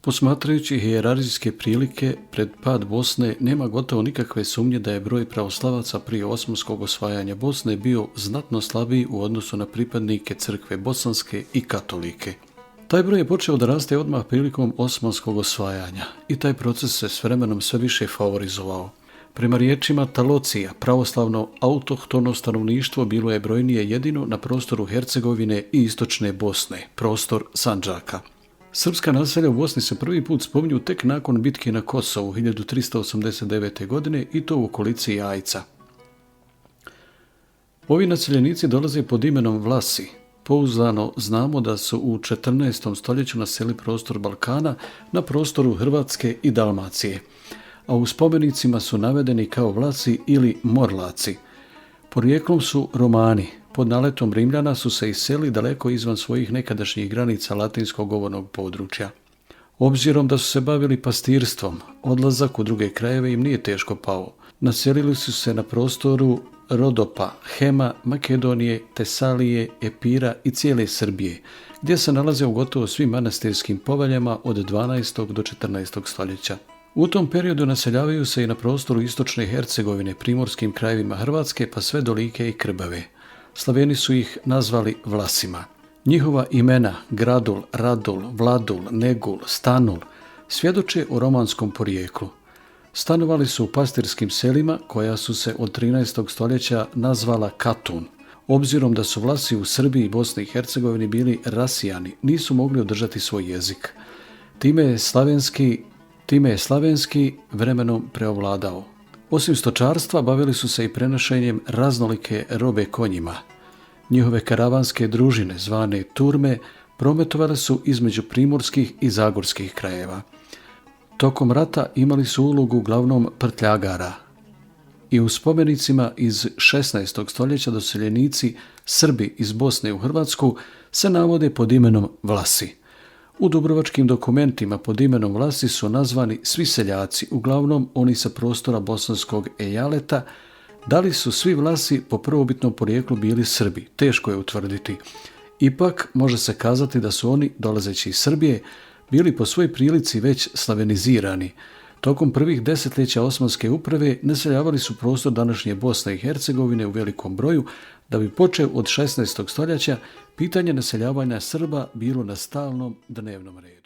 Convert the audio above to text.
Posmatrajući hijerarhijske prilike pred pad Bosne, nema gotovo nikakve sumnje da je broj pravoslavaca prije osmanskog osvajanja Bosne bio znatno slabiji u odnosu na pripadnike crkve bosanske i katolike. Taj broj je počeo da raste odmah prilikom osmanskog osvajanja i taj proces se s vremenom sve više favorizovao. Prema riječima Talocija, pravoslavno autohtono stanovništvo bilo je brojnije jedino na prostoru Hercegovine i istočne Bosne, prostor Sandžaka. Srpska naselja u Bosni se prvi put spominju tek nakon bitke na Kosovu 1389. godine i to u okolici Jajca. Ovi naseljenici dolaze pod imenom Vlasi. Pouzdano znamo da su u 14. stoljeću naselili prostor Balkana na prostoru Hrvatske i Dalmacije, a u spomenicima su navedeni kao Vlasi ili Morlaci. Porijeklom su Romani. Pod naletom Rimljana su se iselili daleko izvan svojih nekadašnjih granica latinskog govornog područja. Obzirom da su se bavili pastirstvom, odlazak u druge krajeve im nije teško pao. Naselili su se na prostoru Rodopa, Hema, Makedonije, Tesalije, Epira i cijele Srbije, gdje se nalaze u gotovo svim manastirskim poveljama od 12. do 14. stoljeća. U tom periodu naseljavaju se i na prostoru istočne Hercegovine, primorskim krajevima Hrvatske pa sve do Like i Krbave. Slaveni su ih nazvali Vlasima. Njihova imena Gradul, Radul, Vladul, Negul, Stanul svjedoče o romanskom porijeklu. Stanovali su u pastirskim selima koja su se od 13. stoljeća nazvala Katun. Obzirom da su Vlasi u Srbiji i Bosni i Hercegovini bili rasijani, nisu mogli održati svoj jezik. Time je slavenski vremenom preovladao. Osim stočarstva, bavili su se i prenošenjem raznolike robe konjima. Njihove karavanske družine, zvane turme, prometovale su između primorskih i zagorskih krajeva. Tokom rata imali su ulogu uglavnom prtljagara. I u spomenicima iz 16. stoljeća doseljenici Srbi iz Bosne u Hrvatsku se navode pod imenom Vlasi. U dubrovačkim dokumentima pod imenom Vlasi su nazvani svi seljaci, uglavnom oni sa prostora bosanskog ejaleta. Da li su svi Vlasi po prvobitnom porijeklu bili Srbi? Teško je utvrditi. Ipak može se kazati da su oni, dolazeći iz Srbije, bili po svoj prilici već slavenizirani. Tokom prvih desetljeća Osmanske uprave naseljavali su prostor današnje Bosne i Hercegovine u velikom broju, da bi počeo od 16. stoljeća pitanje naseljavanja Srba bilo na stalnom dnevnom redu.